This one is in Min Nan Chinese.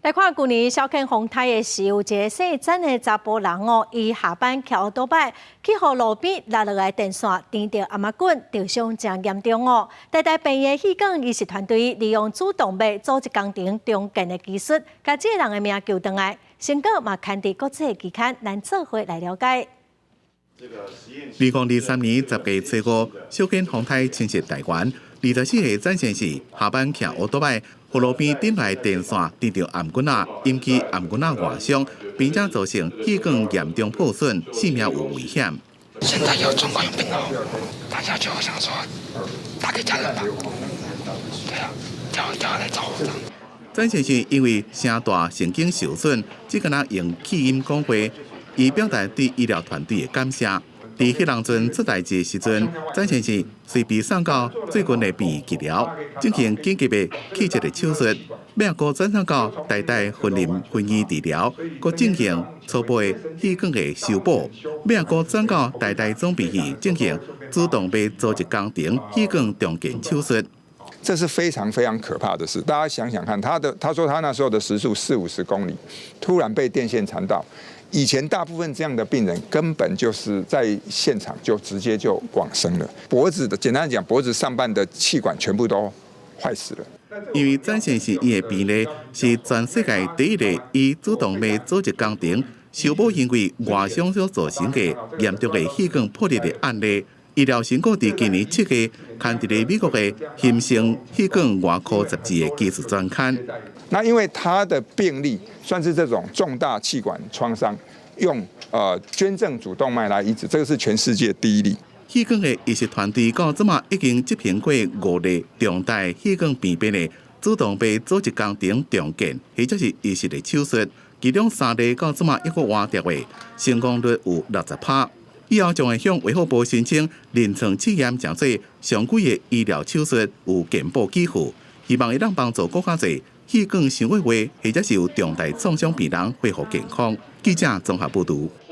來看舊年小犬風颱的時，有一个姓曾的查埔人哦，伊下班騎歐多擺去予路邊落落來電線纏著頷仔棍，著傷誠嚴重哦。台大病院血管醫師團隊利用主動脈組織工程重建的技術，共這个人的命救轉來，成果嘛刊佇國際期刊，咱做伙來了解。2023年10月初五，小犬風颱侵襲台灣，24歲曾先生下班騎歐多擺，予路邊頂來電線纏著頷頸仔，引起頷頸仔外傷，並且造成血管嚴重破損，性命有危險。現在有狀況有病號，大家就想說打給家人吧，對啊，叫他來找我。曾先生因為聲帶神經受損，只敢若用氣音講話，以表達對醫療團隊的感謝。佇彼當陣出代誌的時陣，曾先生隨被送到最近的病院治療，進行緊急的氣切的手術，尾仔閣轉送到台大雲林分院治療，閣進行初步的血管的修補，尾仔閣轉到台大總病院進行主動脈組織工程血管重建手術。這是非常非常可怕的事。大家想想看，他說他那時候的時速四五十公里，突然被電線纏到。以前大部分這樣的病人根本就是在現場就直接就往生了。脖子的簡單講，脖子上半的氣管全部都壞死了。因為曾先生伊的病例是全世界第一個以主動脈組織工程修補因為外傷所造成的嚴重的血管破裂的案例。醫療成果佇今年7月刊佇咧美國的《新生血管外科雜誌》的技術專刊。那因為他的病例算是這種重大氣管創傷，用捐贈主動脈來移植，這個是全世界第一例。血管的醫師團隊到這馬已經執行過五例重大血管病變的主動脈組織工程重建，或者是移植的手術，其中三例到這馬猶閣活著的，成功率有60趴。以後將會向衛福部申請臨床試驗，成做常規的醫療手術有健保給付，希望會當幫助閣較濟血管傷過血，或者是有重大創傷病人恢復健康。記者綜合報導。